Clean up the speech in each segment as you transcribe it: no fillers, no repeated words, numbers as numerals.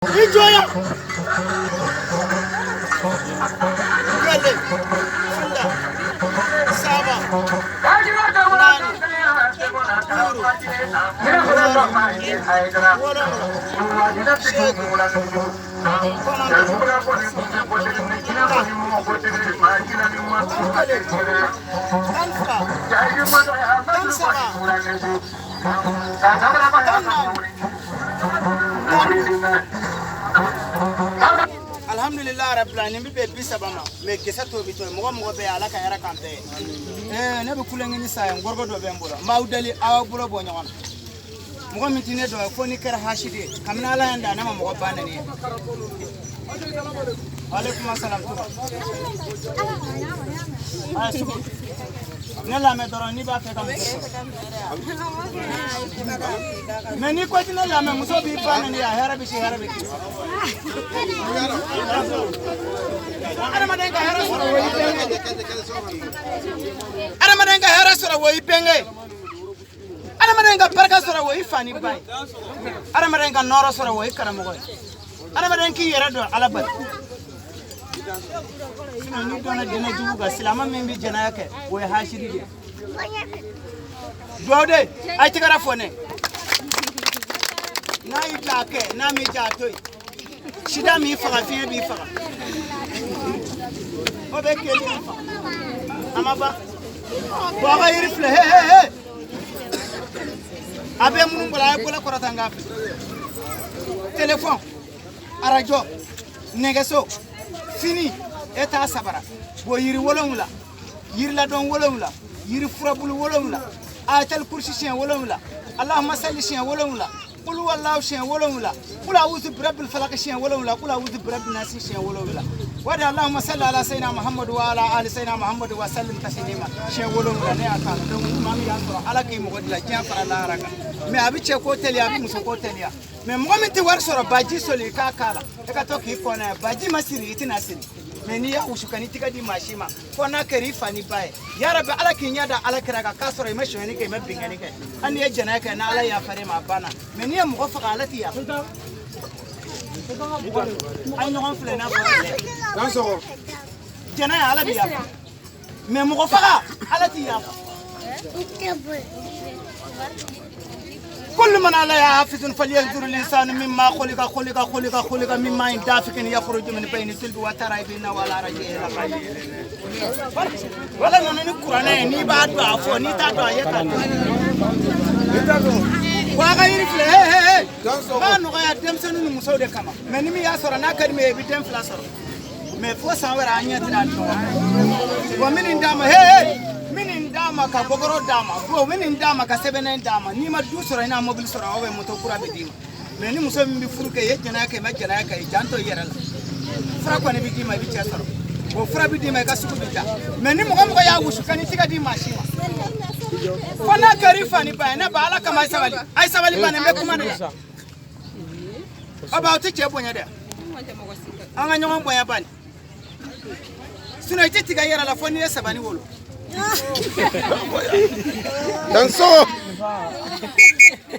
I jɔya kelen, fila, saba, naani, duuru, wɔɔrɔ, wolonwula, seegin, kɔnɔntɔn, 10, 11, 12, 13, 14. Alhamdulillah rabbil alamin. Bɛ bɛn 30 ma, mais kisɛ t'o bi to yen. Mɔgɔ mɔgɔ bɛ yen, Ala ka hɛrɛ k'an bɛɛ ye. Ne bɛ kulonkɛ ni sa ye. N gɔrɔbɔ dɔ bɛ n bolo, n b'aw deli, aw bolo bɔ ɲɔgɔn na. Mɔgɔ min tɛ ne dɔn, fo n'i kɛra hasidi ye. Kabini Ala ye n da, ne ma mɔgɔ ba nɛni ye. Aleykum salam. A ye sugu ne lamɛn dɔrɔn. N'i b'a fɛ ka muso sɔrɔ, mais n'i ko i tɛ ne lamɛn, muso b'i ba nɛni, a hɛrɛ bɛ se, hɛrɛ bɛ k'i. Adamaden ka hɛrɛ sɔrɔ, o y'i bɛnkɛ. Adamaden ka hɛrɛ sɔrɔ, o y'i bɛnkɛ. Adamaden ka barika sɔrɔ, o y'i fa ni ba ye. Adamaden ka nɔɔrɔ sɔrɔ, o y'i karamɔgɔ ye. Adamaden k'i yɛrɛ dɔn, Ala bali. Sinon n'i dɔnna diinɛ jugu kan, silamɛ min bɛ jɛnɛya kɛ, o ye hasidi de ye. Duwawu de a ye tɛgɛrɛ fɔ ne. N'a y'i diya a kɛ, n'a m'i diya a to yen. Sida m'i faga, fiɲɛ b'i faga, o bɛ keli b'i faga. A ma ban. Bon, a ka yiri filɛ. He he he, a bɛ minnu bolo, a ye bolo kɔrɔta n k'a filɛ. Telefɔn, arajo, nɛgɛso, fini, e t'a sabara. Bon, yiri 7, yiri ladɔn 7, yiri furabulu 7, ayatal kursi siɲɛ 7, Allahumma salli siɲɛ 7, kulu wallahu siɲɛ 7, kul awuzu birabbil falaki siɲɛ 7, kul awuzu birabbi nasi siɲɛ 7. Wadi Allahumma salli ala sayyidina Muhammadu wa ala ali sayyidina Muhammadu wa sallim taslima siɲɛ 7. Ne y'a k'a la. Donc ni maa min y'a sɔrɔ, Ala k'i mɔgɔ dilan diɲɛ fara lahara kan. Mais a bɛ cɛ ko teliya, a bɛ muso ko teliya. Mais mɔgɔ min tɛ wari sɔrɔ, baji soli i k'a k'a la, i ka to k'i kɔnɔ yan. Baji ma siri, i tɛna siri. Mais n'i y'a wusu, ka n'i tɛgɛ di maa si ma, fo n'a kɛra i fa ni ba ye. Yarabi, Ala k'i ɲɛ da Ala kira kan, k'a sɔrɔ i ma sonyɛni kɛ, i ma binkani kɛ. Hali n'i ye jɛnɛya kɛ, n'Ala yafar'e ma, a banna. Mais n'i ye mɔgɔ faga, Ala t'i yafa. A ye ɲɔgɔn filɛ n'a fɔ jɛnɛya, Ala bɛ yafa, mais mɔgɔ faga, Ala t'i yafa. كل من عليها حافظ فلينظر الانسان مما خلق خلق خلق خلق من ماء دافق يخرج من بين الصلب والترائب ولا رجل wala nana ni kuranɛ ye. N'i b'a dɔn a fɔ, n'i t'a dɔn a ye k'a dɔn. Wa a ka yiri filɛ. He he he, n b'a nɔgɔya denmisɛnnin ni musow de kama. Mais ni min y'a sɔrɔ, n'a ka di min ye, i bɛ den 2 sɔrɔ. Mais fo san wɛrɛ, an ɲɛ tɛna ɲɔgɔn. Bon, minnu d'a ma, he he, minnu d'a ma ka gɔgɔrɔ d'a ma, bon, minnu d'a ma ka sɛbɛnnen d'a ma. N'i ma du sɔrɔ, i n'a mobili sɔrɔ, aw bɛ moto kura bɛ d'i ma. Mais ni muso min bɛ furu kɛ, i ye jɛnɛya kɛ, i ma jɛnɛya kɛ, i janto i yɛrɛ la. Fura kɔni bɛ d'i ma, i bɛ cɛ sɔrɔ. O fura bɛ d'i ma, i ka sugu bɛ ja. Mais ni mɔgɔ mɔgɔ y'a wusu, ka n'i tɛgɛ di maa si ma, fo n'a kɛra i fa ni ba ye. Ne ba, Ala kama, a ye sabali, a ye sabali ba, nin bɛ kuma de la. Aw ba, aw tɛ cɛ bonya dɛ. An ka ɲɔgɔn bonya bani, sinon i tɛ tigɛ i yɛrɛ la fo n'i ye sabani wolo.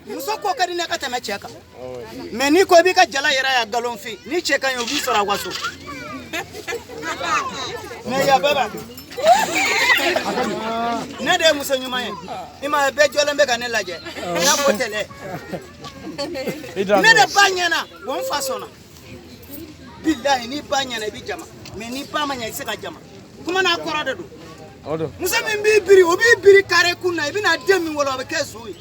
Muso ko ka di ne ka tɛmɛ cɛ kan. Mais n'i ko i b'i ka jala yɛrɛ ya nkalon fin, ni cɛ ka ɲi, o b'i sɔrɔ a ka so. Mais ya baba, ne de ye muso ɲuman ye. I ma ye, bɛɛ jɔlen bɛ ka ne lajɛ i n'a fɔ tɛlɛ. Ne de ba ɲɛna, wa n fa sɔnna. Bilahi, n'i ba ɲɛna, i bɛ jama. Mais n'i ba ma ɲɛ, i tɛ se ka jama. Kuma n'a kɔrɔ de don. Muso min b'i biri, o b'i biri kare kun na, i bɛna den min wolo, a bɛ kɛ zo ye.